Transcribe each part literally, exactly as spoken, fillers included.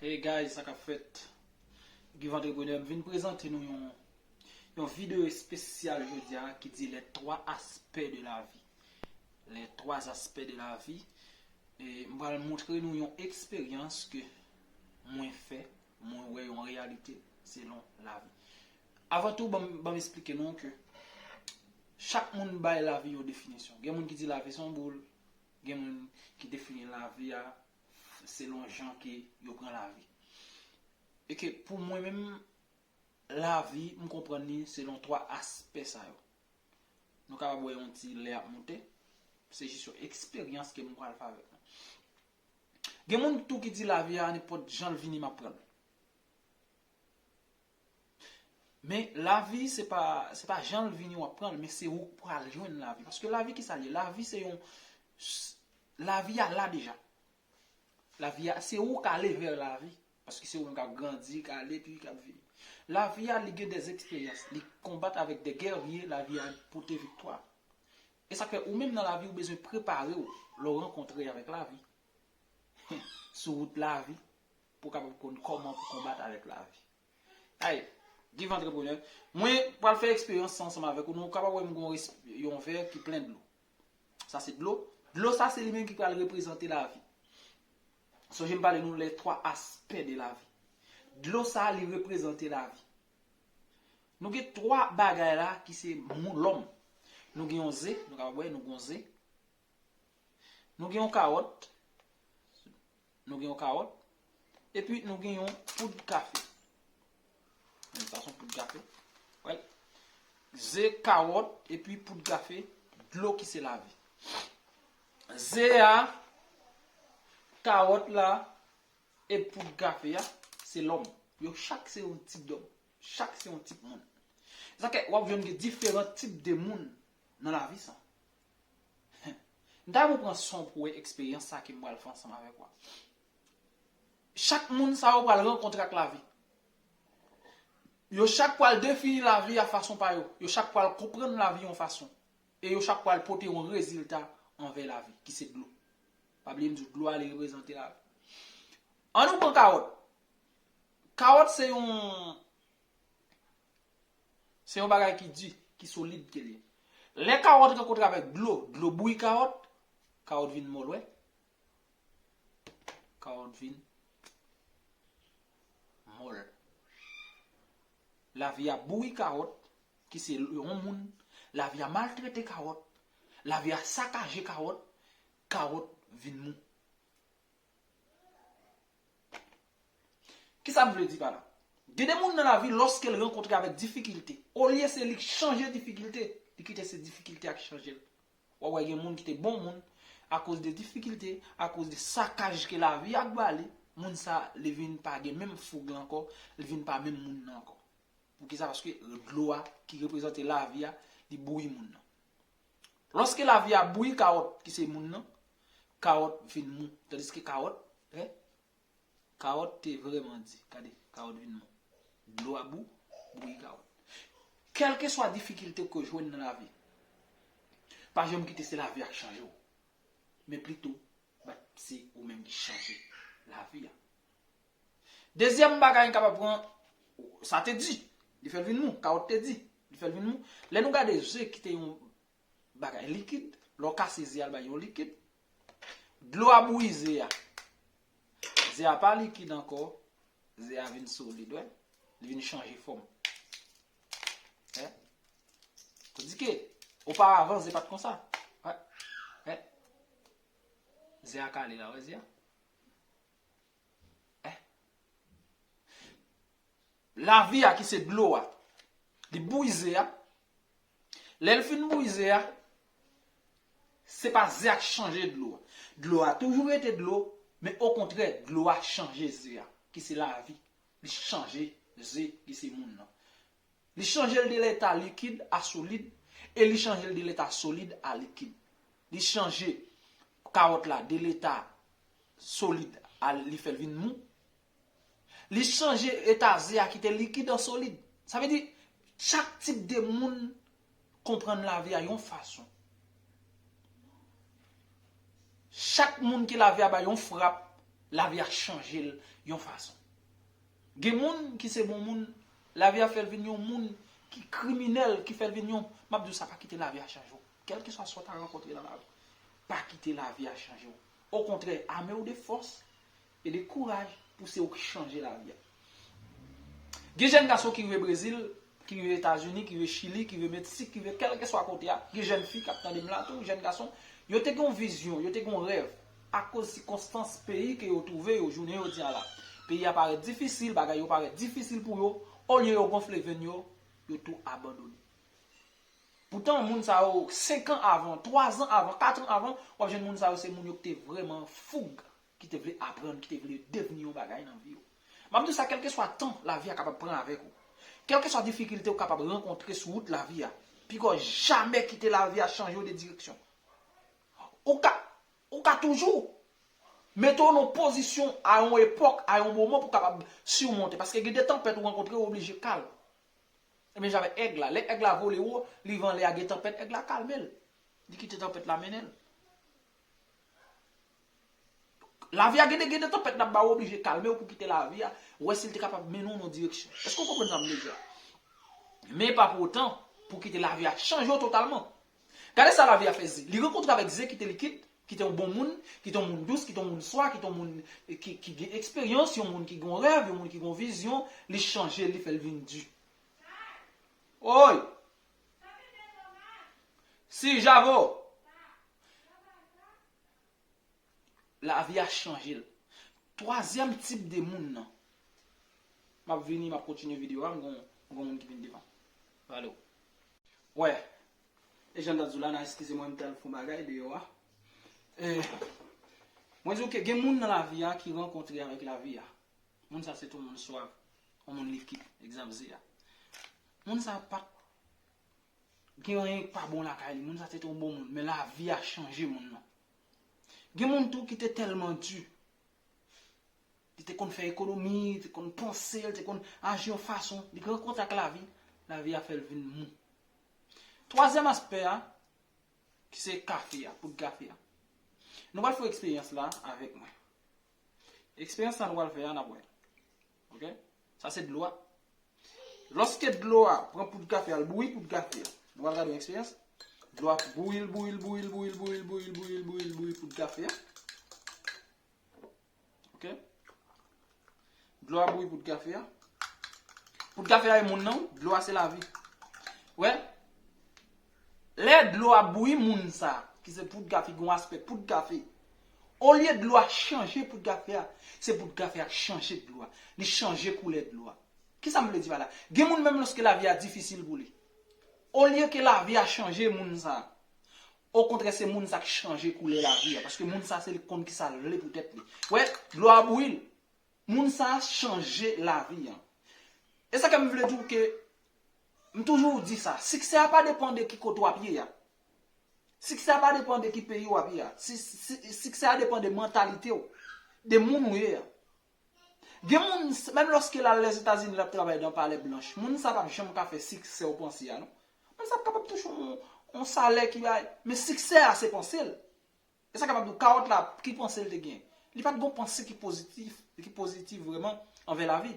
Hey guys, sa k ap fèt? Give Entrepreneur, m vin prezante nou yon, yon videyo espesyal jodi a ki di les trois aspects de la vie. Les trois aspects de la vie. E m pral montre nou yon eksperyans ke mwen fè, mwen wè yon reyalite selon lavi. Avan tou, ban m, ban m eksplike nou ke chak moun bay lavi yon definisyon. Gen moun ki di lavi se yon boul, gen moun ki defini lavi a selon jan ke yo pran lavi. E ke pou mwen menm, lavi, m konprann li selon twa aspè sa yo. Nou kapab wè yon ti lè ap monte, se jis yon eksperyans ke m pral fè avèk nou. Gen moun tou ki di lavi a nenpòt jan l vini m ap pran l. Men lavi se pa, se pa jan l vini w ap pran l, men se ou k pral jwenn lavi. Paske lavi ki sa l ye? Lavi se yon, lavi a la deja. Lavi a, se ou k ale vè lavi. Paske se ou menm k ap grandi, k ale, epi k ap vini. Lavi a, li gen de eksperyans. Li konbat avèk de gèrye, lavi a pote viktwa. E sa k fè ou menm nan lavi, ou bezwen prepare w lè w rankontre avèk lavi. Sou wout lavi, pou w kapab konn kòman pou konbat avèk lavi. Ay, Give Entrepreneur. Mwen pral fè eksperyans sa ansanm avèk ou. Nou kapab wè m gen yon resp-, yon vè ki plen dlo. Sa se dlo. Dlo sa se li menm ki pral reprezante lavi. Sonje m pale nou les trois aspects de la vie. Dlo sa li reprezante lavi. Nou gen twa bagay la ki se moun, lòm. Nou gen yon ze, nou kapab wè, nou gen yon ze. Nou gen yon kawòt. Nou gen yon kawòt. Epi nou gen yon poud kafe. Men sa se yon poud kafe. Wè. Ze, kawòt, epi poud kafe, dlo ki se lavi. Ze a, kawòt la, e poud kafe a, se lòm. Yo chak se yon tip dòm. Chak se yon tip moun. Sa fè w ap jwenn gen diferan tip de moun nan lavi sa. M ta renmen w pran son pou w wè eksperyans sa ke m pral fè ansanm avèk ou a. Chak moun sa yo pral rankontre ak lavi. Yo chak pral defini lavi a fason pa yo. Yo chak pral konprann lavi yon fason. E yo chak pral pote yon rezilta anvè lavi, ki se dlo. Pa bliye m di w, dlo a li reprezante lavi. Ann nou pran kawòt. Kawòt se yon, se yon bagay ki di, ki solid ke li ye. Lè kawòt rankontre avèk dlo, dlo bouyi kawòt, kawòt vin mòl, wè. Kawòt vin mòl. Lavi a bouyi kawòt, ki se yon moun. Lavi a maltrete kawòt. Lavi a sakaje kawòt. Kawòt vin mou. Kisa m vle di pa la? Gen de moun nan lavi, lòske l rankontre avèk difikilte, olye se li k chanje difikilte, li kite se difikilte a k chanje l. W ap wè gen moun ki te bon moun, akoz de difikilte, akoz de sakaj ke lavi a ba li, moun sa, li vin pa gen menm foug lan ankò, li vin pa menm moun nan ankò. Poukisa? Paske dlo a ki reprezante lavi a, li bouyi moun nan. Lòske lavi a bouyi kawòt ki se moun nan, kawòt vin mou. Tandiske kawòt, eh, kawòt te vrèman di, gade, kawòt vin mou. Dlo a bou, bouyi kawòt. Kèlkeswa difikilte ke w jwenn nan lavi, pa janm kite se lavi a k chanje w. Men plito, bat se ou menm ki chanje lavi a. Dezyèm bagay m kapab pran, sa te di, li fè l vin mou, kawòt te di, li fè l vin mou. Lè nou gade ze ki te yon bagay likid, lè w kase ze a, l bay yon likid. Dlo a bouyi ze a. Ze a pa likid ankò. Ze a vin solid, wè. Li vin chanje fòm. Wè. Tandike, oparavan, ze pa t konsa. Wè. Wè. Ze a kale la, wè ze a. Eh. Lavi a ki se dlo a, li bouyi ze a. Lè l fin bouyi ze a, se pa ze a k chanje dlo a. Dlo a toujou rete dlo, men okontrè, dlo a chanje ze a, ki se lavi. Li chanje ze, ki se moun nan. Li chanje l de leta likid a solid, e li chanje l de leta solid a likid. Li chanje kawòt la de leta solid a, li fè l vin mou. Li chanje eta ze a ki te likid an solid. Sa vle di, chak tip de moun konprann lavi a yon fason. Chak moun ke lavi a bay yon frap, lavi a chanje l yon fason. Gen moun ki se bon moun, lavi a fè l vin yon moun ki kriminèl, ki fè l vin yon, m ap di w sa, pa kite lavi a chanje w. Kèlkeswa sa w ta rankontre nan lavi, pa kite lavi a chanje w. Okontrè, ame w de fòs e de kouraj pou se ou ki chanje lavi a. Gen jèn gason ki rive Brezil, ki rive Etazini, ki rive Chili, ki rive Meksik, ki rive kèlkeswa kote a. Gen jèn fi k ap tande m la tou, jèn gason. Yo te gen yon vizyon, yo te gen yon rèv. Akoz sikonstans peyi ke yo twouve yo jounen jodi a la, peyi a parèt difisil, bagay yo parèt difisil pou yo, olye yo gonfle venn yo, yo tou abandone. Poutan, moun sa yo, senk an avan, twa zan avan, kat an avan, w ap jwenn moun sa yo, se moun yo ki te vrèman foug, ki te vle aprann, ki te vle devni yon bagay nan vi yo. M ap di w sa, kèlkeswa tan lavi a kapab pran avèk ou, kèlkeswa difikilte ou kapab rankontre sou wout lavi a, piga w jamè kite lavi a chanje w de direksyon. Ou ka, ou ka toujou mete w nan pozisyon a yon epòk, a yon moman pou w kapab simonte. Paske gen de tanpèt ou rankontre, ou oblije kalm. Ebyen, jan avèk èg la. Lè èg la vole wo, li rive anlè a, gen tanpèt, èg la kalme l. Li kite tanpèt la mennen l. Lavi a gen de, gen de tanpèt l ap ba w, oblije kalme w pou kite lavi a, wè si l te kapab mennen w nan direksyon. Èske w konprann sa m vle di a? Men pa pou otan pou kite lavi a chanje w totalman. Gade sa lavi a fè Ze. Li rankontre avèk Ze ki te likid, ki te yon bon moun, ki te yon moun dous, ki te yon moun swa, ki te yon moun ki, ki gen eksperyans, yon moun ki gen yon rèv, yon moun ki gen yon vizyon, li chanje, li fè l vin di. Oy! Si Javo! Lavi a chanje l. Twazyèm tip de moun nan. M ap vini, m ap kontinye videyo a, m gon, m gon moun ki vin devan. Vale w. Wè. E jan m ta di w la, n a eskize mwen, m t al fè yon bagay deyò a. E, mwen di w ke gen moun nan lavi a ki rankontre avèk lavi a. Moun sa se te yon moun swav, yon moun likid, egzanp Ze a. Moun sa pa t gen anyen k pa bon lakay li, moun sa se te yon bon moun, men lavi a chanje moun nan. Gen moun tou ki te tèlman di, li te konn fè ekonomi, li te konn panse, li te konn aji yon fason, li rankontre ak lavi, lavi a fè l vin mou. Twazyèm aspè a, ki se kafe a, poud kafe a. Nou pral fè eksperyans la avèk mwen. Eksperyans sa nou pral fè a, n ap wè. Oke? Sa se dlo a. Lòske dlo a pran poud kafe a, l bouyi poud kafe a. Nou pral gade yon eksperyans. Dlo a bouyi l, bouyi l, bouyi l, bouyi l, bouyi l, bouyi l, bouyi l, bouyi l, bouyi l, bouyi l, bouyi l poud kafe a. Oke? Dlo a bouyi poud kafe a. Poud kafe a e moun nan, dlo a se lavi. Wè? Lè dlo a bouyi moun sa, ki se poud kafe, ki gen yon aspè poud kafe. Olye dlo a chanje poud kafe a, se poud kafe a k chanje dlo a. Li chanje koulè dlo a. Kisa m vle di pa la? Gen moun menm lòske lavi a difisil pou li, olye ke lavi a chanje moun sa, okontrè se moun sa k chanje koulè lavi a, paske moun sa se li k konn kisa l vle pou tèt li. Wè, dlo a bouyi l. Moun sa a chanje lavi a. E sa ke m vle di w ke, m toujou di sa, siksè a pa depann de ki kote w ap ye a. Siksè a pa depann de ki peyi w ap ye a. Si, si, siksè a depann de mantalite w, de moun ou ye a. Gen moun, menm lòske l al Lèzetazini, l ap travay nan Palè Blanch, moun sa p ap janm ka fè siksè w panse a, non. Moun sa ap kapab touche yon, yon salè ki bay, men siksè a se panse l. E sa kapab di w, kawòt la, ki panse l te gen? Li pa t gon panse ki pozitif, ki pozitif vrèman anvè lavi.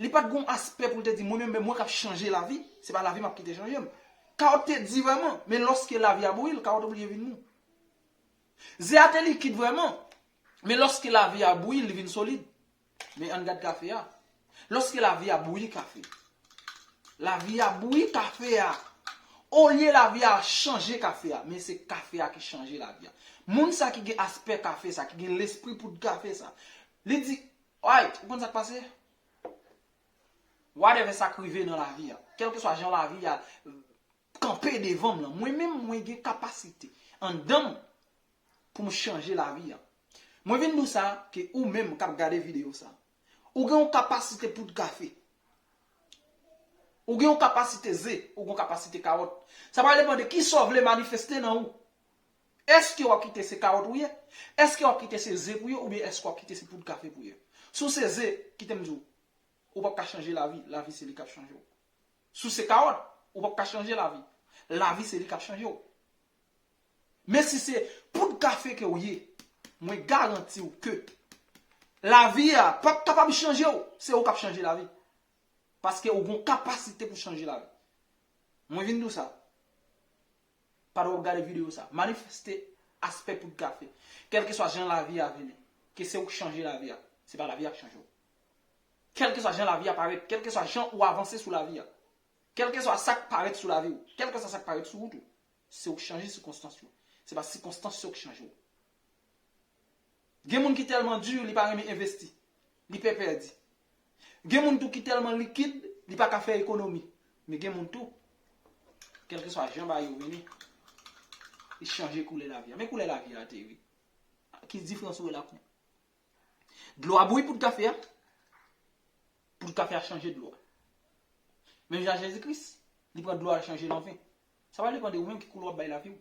Li pa t gon aspè pou l te di, mwen menm, men mwen k ap chanje lavi, se pa lavi m ap kite chanje m. Kawòt te di vrèman, men lòske lavi a bouyi l, kawòt oblije vin mou. Ze a te likid vrèman, men lòske lavi a bouyi l, li vin solid. Men ann gad kafe a. Lòske lavi a bouyi kafe, lavi a bouyi kafe a. Olye lavi a chanje kafe a, men se kafe a ki chanje lavi a. Moun sa ki gen aspè kafe sa, ki gen lespri poud kafe sa, li di, alright, ou konn sa k pase? Whatever sa k rive nan lavi a, kèlkeswa jan lavi a kanpe devan m lan, mwen menm, mwen gen kapasite anndan m pou m chanje lavi a. Mwen vin di w sa, ke ou menm k ap gade videyo sa, ou gen yon kapasite poud kafe. Ou gen yon kapasite ze, ou gen yon kapasite kawòt. Sa pral depann de kisa w vle manifeste nan ou. Èske w ap kite se kawòt ou ye? Èske w ap kite se ze pou ye? Oubyen èske w ap kite se poud kafe pou ye? Si w se ze, kite m di w, ou p ap ka chanje lavi, lavi se li k ap chanje w. Si w se kawòt, ou p ap ka chanje lavi, lavi se li k ap chanje w. Men si se poud kafe ke w ye, mwen garanti w ke Lavi a p ap kapab chanje w, se ou k ap chanje lavi. Paske ou gon kapasite pou chanje lavi. Mwen vin di w sa. Pandan w ap gade videyo sa, manifeste aspè poud kafe. Kèlkeswa jan lavi a vini, ke se ou k chanje lavi a, se pa lavi a k chanje w. Kèlkeswa jan lavi a parèt, kèlkeswa jan ou avanse sou lavi a, kèlkeswa sa k parèt sou lavi w, kèlkeswa sa k parèt sou wout ou, se ou k chanje sikonstans yo. Se pa sikonstans yo k chanje w. Gen moun ki tèlman di, li pa renmen envesti. Li pè pèdi. Gen moun tou ki tèlman likid, li pa ka fè ekonomi. Men gen moun tou, kèlkeswa jan bagay yo vini, li chanje koulè lavi a. Men koulè lavi a te wi. Ki diferans ou wè la kou? Dlo a bouyi poud kafe a. Poud kafe a chanje dlo a. Menm jan Jezi Kris, li pran dlo a, li chanje l an ven. Sa pral depann de ou menm ki koulè w ap bay lavi w.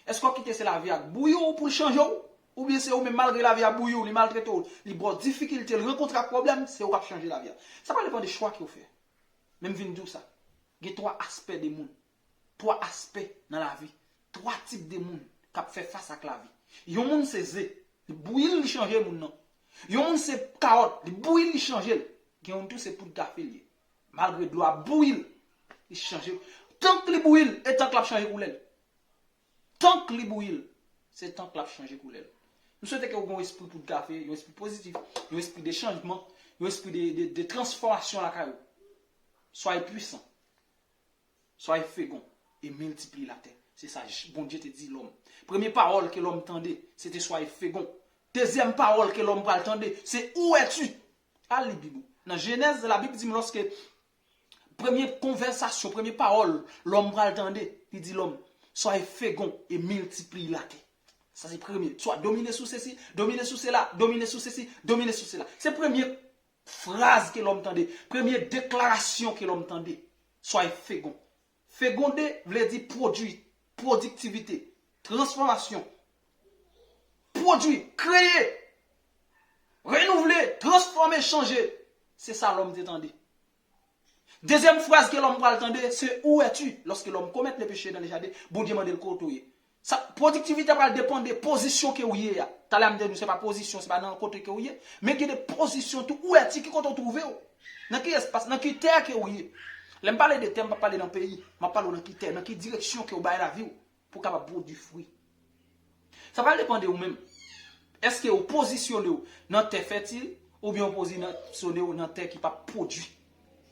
Èske w ap kite se lavi a k bouyi w pou l chanje w? Oubyen se ou menm, malgre lavi a bouyi w, li maltrete w, li ba w difikilte, l rankontre ak pwoblèm, se ou k ap chanje lavi a? Sa pral depann de chwa ke w fè. Men m vin di w sa. Gen twa aspè de moun. Twa aspè nan lavi. Twa tip de moun k ap fè fas ak lavi. Yon moun se ze. Li bouyi l, li chanje moun nan. Yon moun se kawòt. Li bouyi l, li chanje l. Gen youn tou se poud kafe l ye. Malgre dlo a bouyi l, li chanje. Tank li bouyi l, e tank l ap chanje koulè l. Tank li bouyi l, se tank l ap chanje koulè l. M swete ke w gen yon espri poud kafe, yon espri pozitif, yon espri de chanjman, yon espri de, de, de transfòmasyon lakay ou. Soyez puissant, soyez fécond et multipliez la terre. Se sa J- Bondye te di lòm. Premye pawòl ke lòm tande, se te soyez fécond. Dezyèm pawòl ke lòm pral tande, se où es-tu? Al li Bib ou. Nan Jenèz, Labib di m lòske premye konvèsasyon, premye pawòl lòm pral tande, li di lòm, soyez fécond et multipliez la terre. Sa se premye. Swa domine sou sesi, domine sou sela, domine sou sesi, domine sou sela. Se premye fraz ke lòm tande, premye deklarasyon ke lòm tande. Soyez fécond. Féconder vle di pwodui, pwodiktivite, transfòmasyon. Pwodui, kreye, renouvle, transfòme, chanje. Se sa lòm te tande. Dezyèm fraz ke lòm pral tande, se où es-tu? Lòske lòm komèt le peche nan le jaden, Bondye mande l kote w ye. Sa, pwodiktivite a pral depann de pozisyon ke w ye a. Talè a m te di w se pa pozisyon, se pa nan kote ke w ye. Men gen de pozisyon tou, où es-tu, ki kote w twouve w? Nan ki espas, nan ki tè ke w ye? Lè m pale de tè, m pa pale nan peyi. M ap pale w nan ki tè, nan ki direksyon ke w bay lavi w pou w kapab pwodui fwi. Sa pral depann de ou menm. Èske ou pozisyone w nan tè fètil oubyen ou pozisyone w nan tè ki p ap pwodui?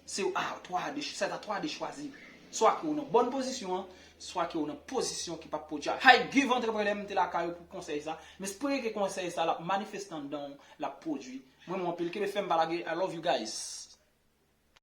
Se a, twa de, c'est à toi de choisir. Swa ke ou nan bòn pozisyon an, swa ke ou nan pozisyon ki p ap pwodui a. Hey, Give Entrepreneur, m te lakay ou pou konsèy sa. M espere ke konsèy sa l ap manifeste anndan w, l ap pwodui. Mwen, mwen anpil. Kenbe fèm, pa lage. I love you guys.